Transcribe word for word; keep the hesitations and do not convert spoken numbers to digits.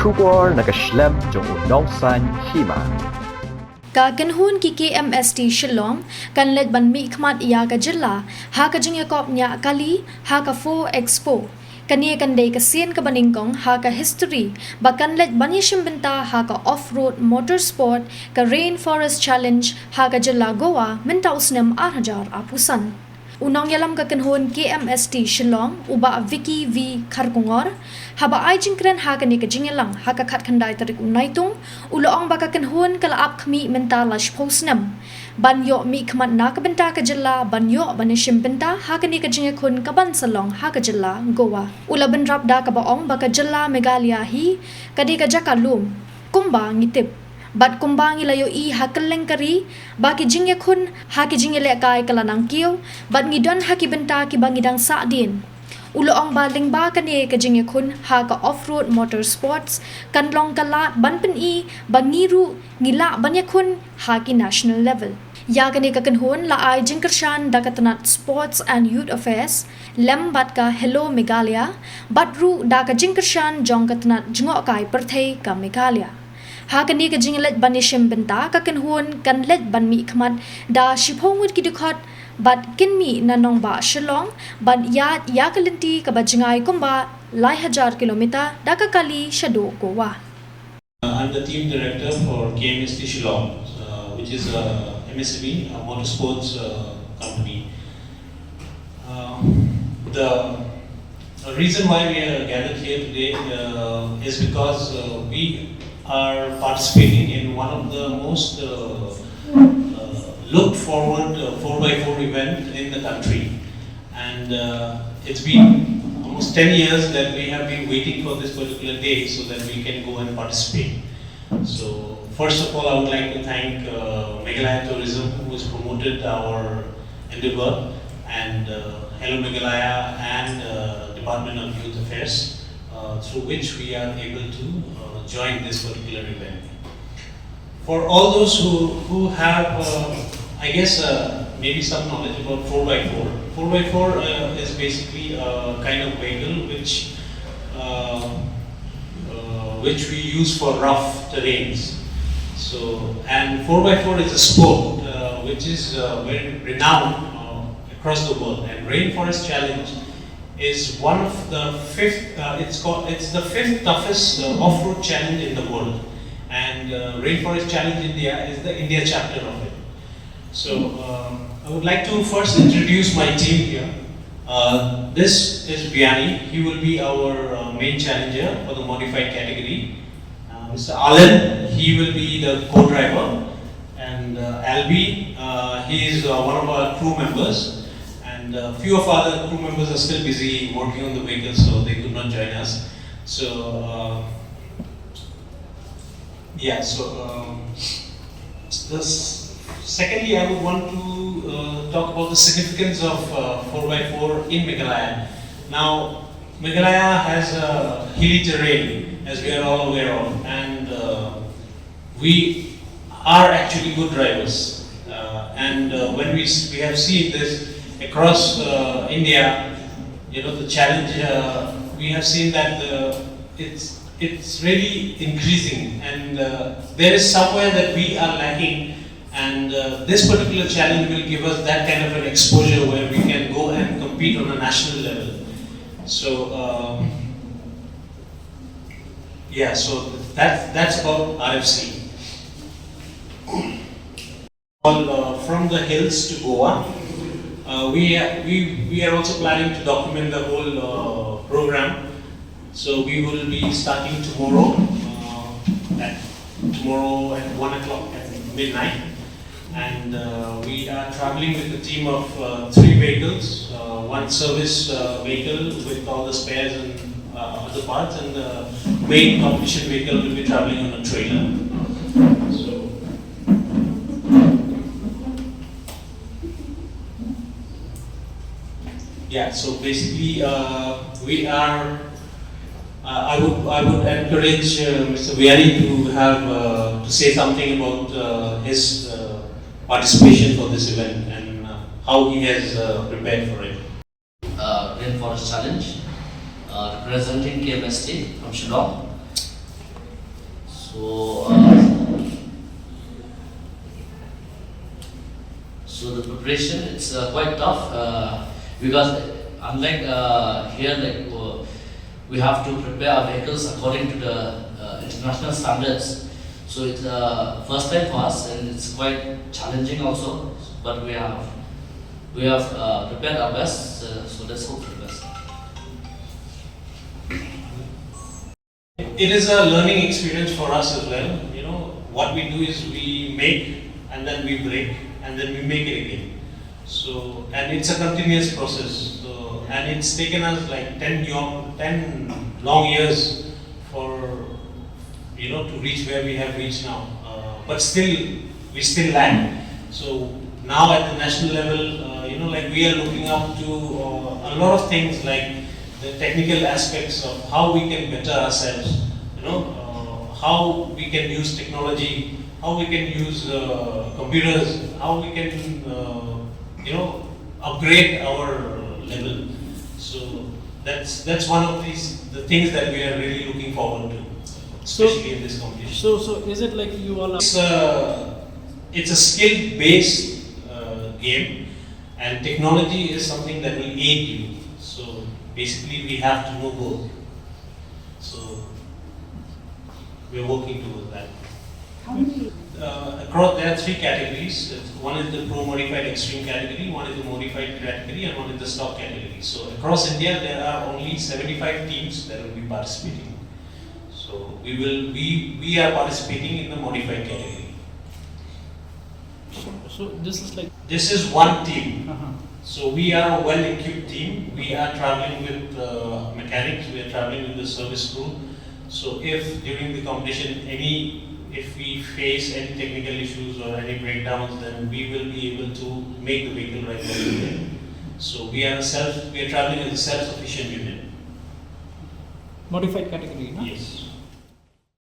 Khubor na ka shlem jong u nongsaiñ hima. Ka kynhun ki K M S T Shillong kan leit ban mihkhmat ïa ka jylla ha ka jingïakop ñiah kali ha ka Fo Expo. Kane kan dei ka sien kaba nyngkong ha ka history ba kan leit ban ïashim bynta ha ka off-road motorsport, ka Rainforest Challenge ha ka jylla Goa mynta u snem ar hajar arphew san. U nongïalam ka kynhun K M S T Shillong, u Bah Vicky V Kharkongor, haba ai jingkren ha kane ka jingïalang ha ka khatkhyndai tarik u Naitung, u la ong ba ka kynhun ka la ap khmih mynta la shiphew snem ban ïoh mihkhmat na ka bynta ka jylla, ban ïoh ban ïashim bynta ha kane ka jingïakhun kaban sa long ha ka jylla Goa. U la bynrap da kaba ong ba ka jylla Meghalaya hi ka dei ka jaka lum kumba ngi tip bad kumba ngi la ïohi ha kylleng ka ri ba ki jingïakhun ha ki jingïalehkai ka la nang kiew bad ngi don ha ki bynta kiba ngi dang sahdien. U la ong ba lyngba kane ka jingïakhun ha ka off-road motorsports kan long ka lad ban pyni ba ngi ruh ngi lah ban ïakhun ha ki national level. Ïa kane ka kynhun la ai jingkyrshan da ka tnat Sports and Youth Affairs lem bad ka Hello Meghalaya bad ruh da ka jingkyrshan jong ka tnat jngohkai pyrthei ka Meghalaya. Ha kane ka jingleit ban ïashim bynta ka kynhun kan leit ban mihkhmat da shiphew ngut ki dkhot bad kin mih na nongbah Shillong bad ïaid ïa ka lynti kaba jngai kumba lai hajar kilometer da ka kali shaduh Goa. Uh, I'm the team director for K M S T Shillong, uh, which is a M S M E, a motorsports uh, company. Uh, the reason why we are gathered here today uh, is because uh, we are participating in one of the most uh, uh, looked forward uh, four by four event in the country. And uh, it's been almost ten years that we have been waiting for this particular day so that we can go and participate. So, first of all, I would like to thank uh, Meghalaya Tourism, who has promoted our endeavor, and uh, Hello Meghalaya and uh, Department of Youth Affairs, uh, through which we are able to uh, join this particular event. For all those who, who have, uh, I guess, uh, maybe some knowledge about four by four. Four by four uh, is basically a kind of vehicle which, uh, uh, which we use for rough terrains. So, and four by four is a sport uh, which is uh, very renowned uh, across the world. And Rainforest Challenge is one of the fifth, uh, it's called, it's the fifth toughest uh, off-road challenge in the world. And uh, Rainforest Challenge India is the India chapter of it. So um, I would like to first introduce my team here. Uh, this is Vianney. He will be our uh, main challenger for the modified category. Uh, Mister Alan, he will be the co-driver. And uh, Albie, uh, he is uh, one of our crew members. And a few of other crew members are still busy working on the vehicle, so they could not join us. So, uh, yeah, so um, this, secondly, I would want to uh, talk about the significance of uh, four by four in Meghalaya. Now, Meghalaya has a hilly terrain, as we are all aware of, and uh, we are actually good drivers. Uh, and uh, when we, we have seen this across uh, India, you know, the challenge, uh, we have seen that the, it's, it's really increasing, and uh, there is somewhere that we are lacking, and uh, this particular challenge will give us that kind of an exposure where we can go and compete on a national level. So, um, yeah, so that, that's about R F C. All uh, from the hills to Goa. Uh, we, we, we are also planning to document the whole uh, program. So we will be starting tomorrow, uh, at, tomorrow at one o'clock at midnight. And uh, we are traveling with a team of uh, three vehicles, uh, one service uh, vehicle with all the spares and uh, other parts, and the main competition vehicle will be traveling on a trailer. So, yeah, so basically, uh, we are. Uh, I would I would encourage uh, Mister Vianney to have uh, to say something about uh, his uh, participation for this event and uh, how he has uh, prepared for it. Uh, Rainforest Challenge, uh, representing K M S T from Shillong. So, uh, so the preparation, it's uh, quite tough uh, because unlike uh, here, like uh, we have to prepare our vehicles according to the uh, international standards. So it's uh, first time for us, and it's quite challenging also. But we have we have uh, prepared our best, uh, so let's hope for the best. It is a learning experience for us as well. You know, what we do is we make and then we break and then we make it again. So, and it's a continuous process. So, and it's taken us like ten, yo- ten long years for, you know, to reach where we have reached now. Uh, but still, we still lag. So now at the national level, uh, you know, like we are looking up to uh, a lot of things like the technical aspects of how we can better ourselves, you know, uh, how we can use technology, how we can use uh, computers, how we can, uh, you know, upgrade our level. So that's that's one of these the things that we are really looking forward to, especially in this competition. So, so is it like you all are It's a, it's a skill-based uh, game, and technology is something that will aid you. So basically, we have to know both. So we're working towards that. How many? Uh, across, there are three categories. One is the pro modified extreme category, one is the modified category, and one is the stock category. So across India, there are only seventy-five teams that will be participating. So we will we we are participating in the modified category. So, so this is like This is one team. Uh-huh. So we are a well-equipped team. We are traveling with uh, mechanics. We are traveling with the service crew. So if during the competition any if we face any technical issues or any breakdowns, then we will be able to make the vehicle right away. So we are a self we are traveling as a self-sufficient unit. Modified category, no? Yes.